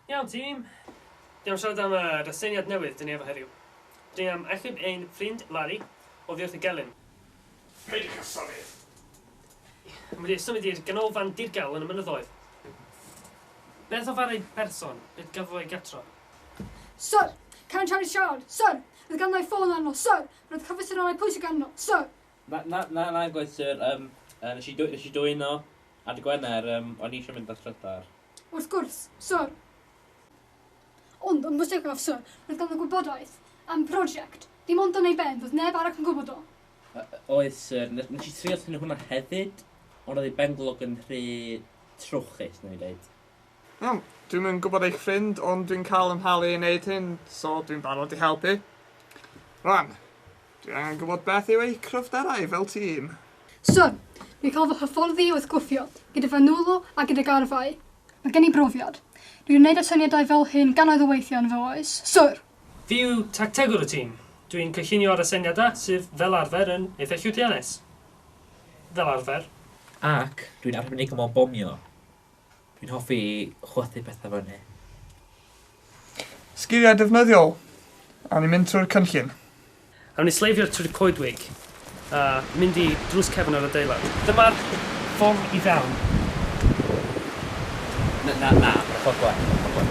Iawn tîm! Dwi am siarad am yr aseiniad newydd dyn ni efo heddiw. Dyn ni am achub ein ffrind Larry oddi wrth y gelyn. Peidiwch â symud! Mae wedi symud i'r ganolfan dirgel yn y mynyddoedd. Beth o faru person? Beth gafodd ei gatro? Syr! Karen Charlie siarad! Syr! Roedd ganddo ei ffôn arno! Syr! Roedd cyfleusterau pwysig arno! Syr! Na, na, na, na, gwaith sir. Um, uh, nes i, nes i dwyn o ar dy Gwener, um, o'n i eisiau mynd at trydar. Wrth gwrs, syr. Ond, yn bwysicaf, syr, roedd ganddo gwybodaeth am prosiect. Dim ond yn ei ben, doedd neb arall yn gwybod o. Oedd, syr. Nes i trio tynnu hwnna hefyd, ond oedd ei benglog yn rhy trwchus, nawn ni ddeud. Iawn, dwi'm yn gwybod eich ffrind, ond dwi'n cael 'y nhalu i wneud hyn, so dwi'n barod i helpu. Rwan, dwi angen gwybod beth yw eich cryfderau fel tîm. Syr, dwi'n cael fy hyfforddi wrth gwffio, gyda fy nwylo a gydag arfau. Mae gen i brofiad. Dwi wedi wneud asyniadau fel hyn gannoedd o weithiau yn fy oes. Syr! Fi yw tactegwr y tîm. Dwi'n cynllunio'r asyniadau sydd fel arfer yn eitha llwyddiannus. Fel arfer. Ac dwi'n arbenigo mewn bomio. Dwi'n hoffi chwythu pethau fyny. Sgiliau defnyddiol. Awn ni mynd trwy'r cynllun. Awn ni sleifio trwy'r coedwig a mynd i drws cefn yr adeilad. Dyma'r ffordd i fewn. Na, na, na, mae'r ffordd gwell, mae'r ffordd gwell.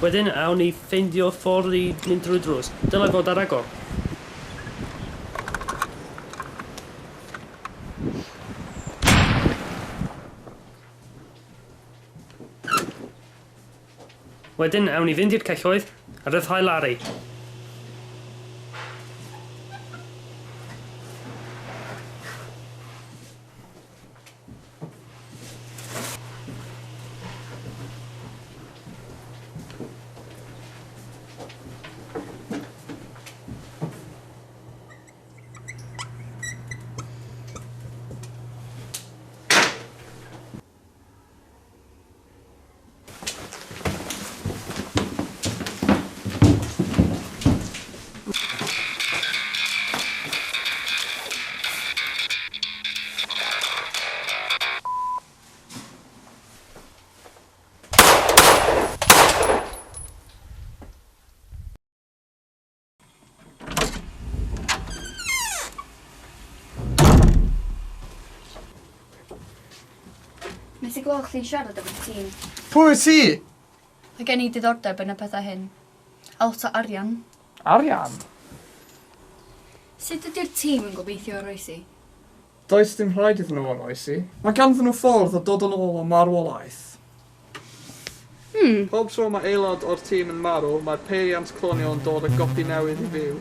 Wedyn awn ni ffeindio ffordd i mynd drwy'r drws. Dylai fod ar agor. Wedyn awn ni fynd i'r celloedd a rhyddhau Larry. Nes i glywed chdi'n siarad efo'r tîm. Pwy wyt ti? Mae gen i diddordeb yn y pethau hyn. A lot o arian. Arian? Sut ydy'r tîm yn gobeithio oroesi? Does dim rhaid iddyn nhw oroesi. Mae ganddyn nhw ffordd o dod yn ôl o marwolaeth. Hmm. Pob tro mae aelod o'r tîm yn marw, mae'r peiriant clonio yn dod â gopi newydd i fyw.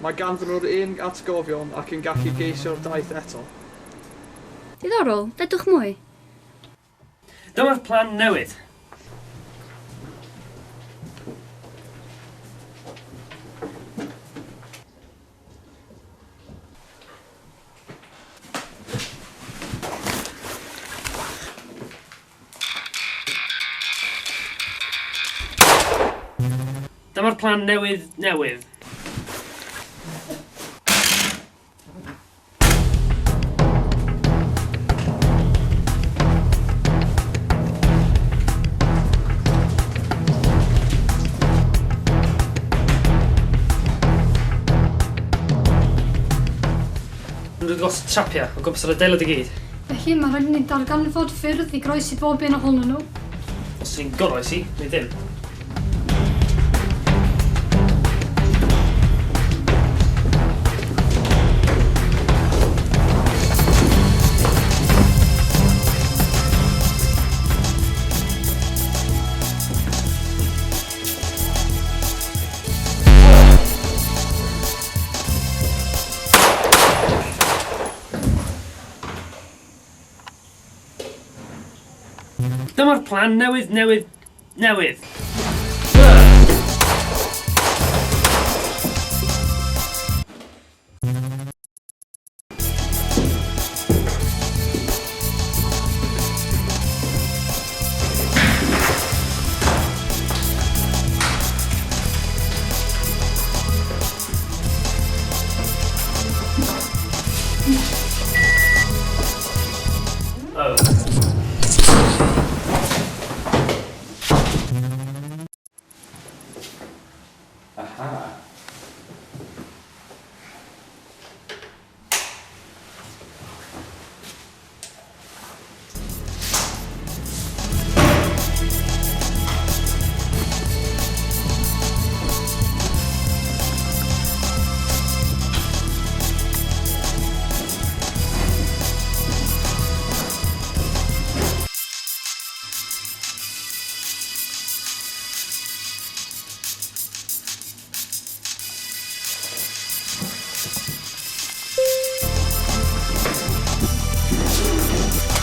Mae ganddyn nhw'r un atgofion ac yn gallu geisio'r daith eto. Diddorol, dedwch mwy. Dyma'r plan newydd. Dyma'r plan newydd newydd. Maen nhw wedi gosod trapiau o gwmpas yr adeilad i gyd. Felly, mae'n rhaid i ni darganfod ffyrdd i groesi bob un ohonyn nhw. Os ti'n goroesi, neu ddim. Dyma'r plan newydd, newydd, newydd. Oh.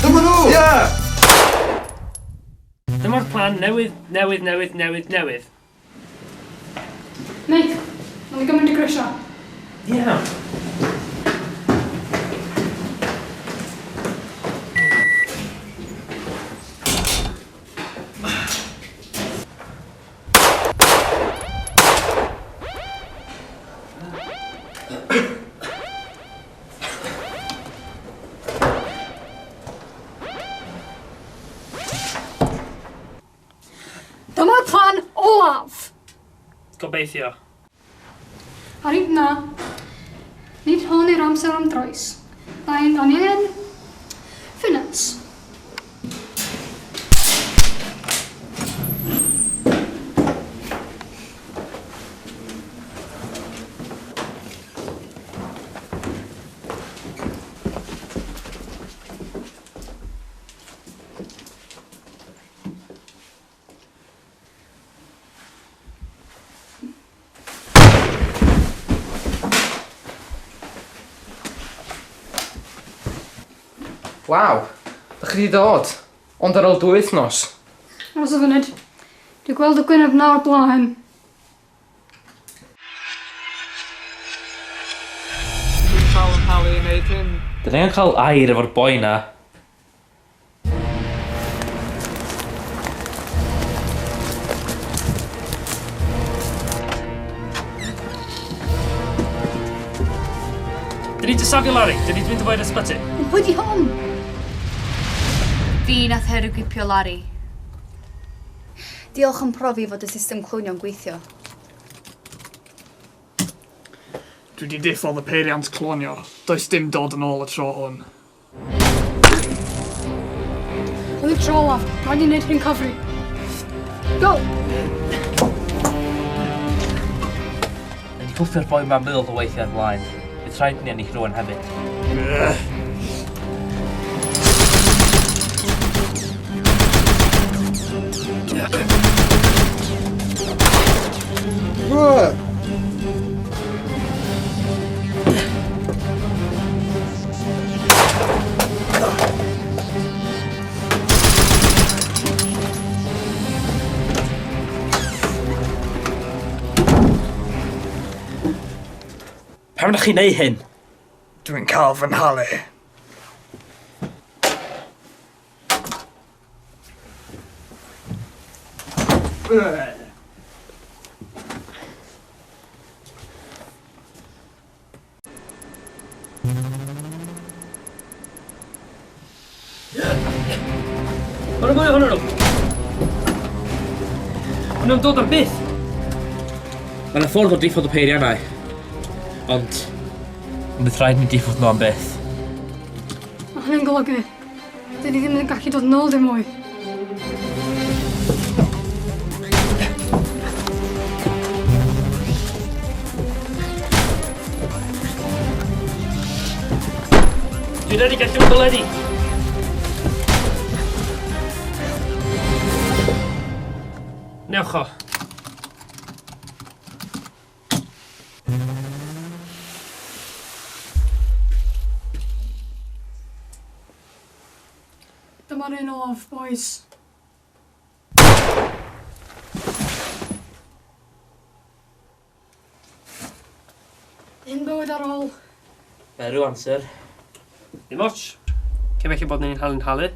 Dyma nhw! Ie! Dyma'r plan newydd, newydd, newydd, newydd, newydd. Mate, mae'n gymryd y grisiau. Iawn. Dyma'r plan olaf! Gobeithio. Ar un na, nid hwn yw'r amser am droes. Mae'n angen ffynans. Waw, dych chi wedi dod. Ond ar ôl dwy wythnos. Aros o funud. Dwi'n gweld y gwyneb na o'r blaen. Dwi'n cael yn halu i wneud hyn. Dyn ni angen cael air efo'r boi na. Dyn ni 'di safio Larry. Dyn ni 'di mynd â fo i'r ysbyty. Ond pwy di hon? Fi nath herwgipio Larry. Diolch am profi fod y system clonio'n gweithio. Dwi 'di diffodd y peiriant clonio. Does dim dod yn ôl y tro hwn. Hwn yw'r tro olaf. Rhaid ni wneud hyn cyfri. Go! Ni wedi cwffio'r boi 'ma mil o weithiau o'r blaen. Bydd rhaid ni ennill rwan hefyd. Pam ydych chi'n neud hyn? Dwi'n cael fy nhalu. Mae 'na mwy ohonyn nhw. Maen nhw'n dod am byth. Mae yna ffordd o diffodd y peiriannau. Ond... Ond bydd rhaid ni diffodd nhw am byth. Mae hynny'n golygu. Dyn ni ddim yn gallu dod nôl dim mwy. Dwi'n ready gallu bwledi. Newch o. Dyma'r un olaf, boys. Un bywyd ar ôl. Be rwan, sir? Ddim ots. Cyn belled bod ni'n halu'n halu.